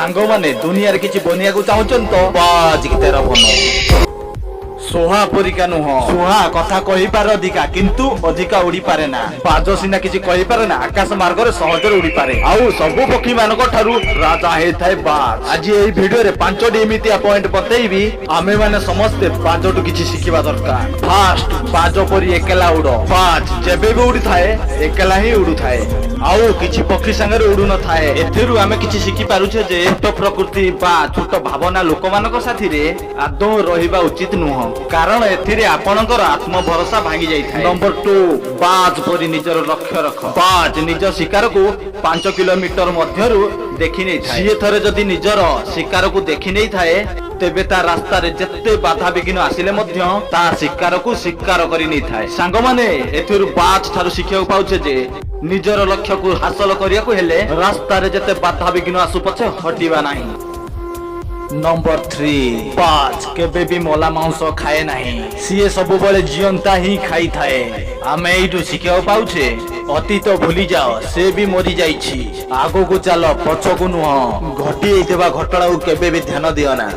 ସାଙ୍ଗମାନେ, ଦୁନିଆରେ କିଛି ବନିବାକୁ ଚାହୁଁଛନ୍ତି ତ बाज की तरह बनो। ଶୁଆ ପରିକା ନୁହଁ। ଶୁଆ କଥା କହିପାରେ ଅଧିକା, କିନ୍ତୁ ଅଧିକା ଉଡ଼ିପାରେ ନା। ବାଜ ସିନା କିଛି କହିପାରେ ନା, ଆକାଶ ମାର୍ଗରେ ସହଜରେ ଉଡ଼ିପାରେ। ଆଉ ସବୁ ପକ୍ଷୀ ମାନଙ୍କ ଠାରୁ ରାଜା ହେଇଥାଏ ବାଜ। ଆଜି ଏଇ ଭିଡିଓରେ ପାଞ୍ଚଟି ଏମିତିଆ ପଏଣ୍ଟ ବତେଇବି, ଆମେ ମାନେ ସମସ୍ତେ ବାଜଠୁ କିଛି ଶିଖିବା ଦରକାର। ଫାଷ୍ଟ, ବାଜ ପରି ଏକଲା ଉଡ। ବାଜ ଯେବେ ବି ଉଡିଥାଏ, ଏକଲା ହିଁ ଉଡୁଥାଏ ଆଉ କିଛି ପକ୍ଷୀ ସାଙ୍ଗରେ ଉଡୁ ନଥାଏ। ଏଥିରୁ ଆମେ କିଛି ଶିଖି ପାରୁଛେ ଯେ ଛୋଟ ପ୍ରକୃତି ବା ଛୋଟ ଭାବନା ଲୋକମାନଙ୍କ ସାଥିରେ ଆଦୌ ରହିବା ଉଚିତ ନୁହଁ, କାରଣ ଏଥିରେ ଆପଣଙ୍କର ଆତ୍ମ ଭରସା ଭାଙ୍ଗି ଯାଇଥାଏ। ନମ୍ବର 2, ବାଜ ପରି ନିଜର ଲକ୍ଷ୍ୟ ରଖ। ବାଜ ନିଜ ଶିକାରକୁ 5 କିଲୋମିଟର ମଧ୍ୟରୁ ଦେଖି ନେଇଥାଏ। ସିଏ ଥରେ ଯଦି ନିଜର ଶିକାରକୁ ଦେଖି ନେଇଥାଏ, ତେବେ ତା ରାସ୍ତାରେ ଯେତେ ବାଧାବିଘ୍ନ ଆସିଲେ ମଧ୍ୟ ତା ଶିକାରକୁ ଶିକାର କରି ନେଇଥାଏ। ସାଙ୍ଗମାନେ, ଏଥିରୁ ବାଜ ଠାରୁ ଶିଖିବାକୁ ପାଉଛେ ଯେ ନିଜର ଲକ୍ଷ୍ୟକୁ ହାସଲ କରିବାକୁ ହେଲେ ରାସ୍ତାରେ ଯେତେ ବାଧାବିଘ୍ନ ଆସୁ ପଛେ ହଟିବା ନାହିଁ। ନମ୍ବର 3, ବାଜ କେବେ ବି ମଲା ମାଂସ ଖାଏ ନାହିଁ। ସିଏ ସବୁବେଳେ ଜିଅନ୍ତା ହିଁ ଖାଇଥାଏ। ଆମେ ଏଇଠୁ ଶିଖିବାକୁ ପାଉଛେ, ଅତୀତ ଭୁଲି ଯାଅ, ସେ ବି ମରିଯାଇଛି। ଆଗକୁ ଚାଲ, ପଛକୁ ନୁହଁ। ଘଟି ଯାଇଥିବା ଘଟଣାକୁ କେବେ ବି ଧ୍ୟାନ ଦିଅ ନା।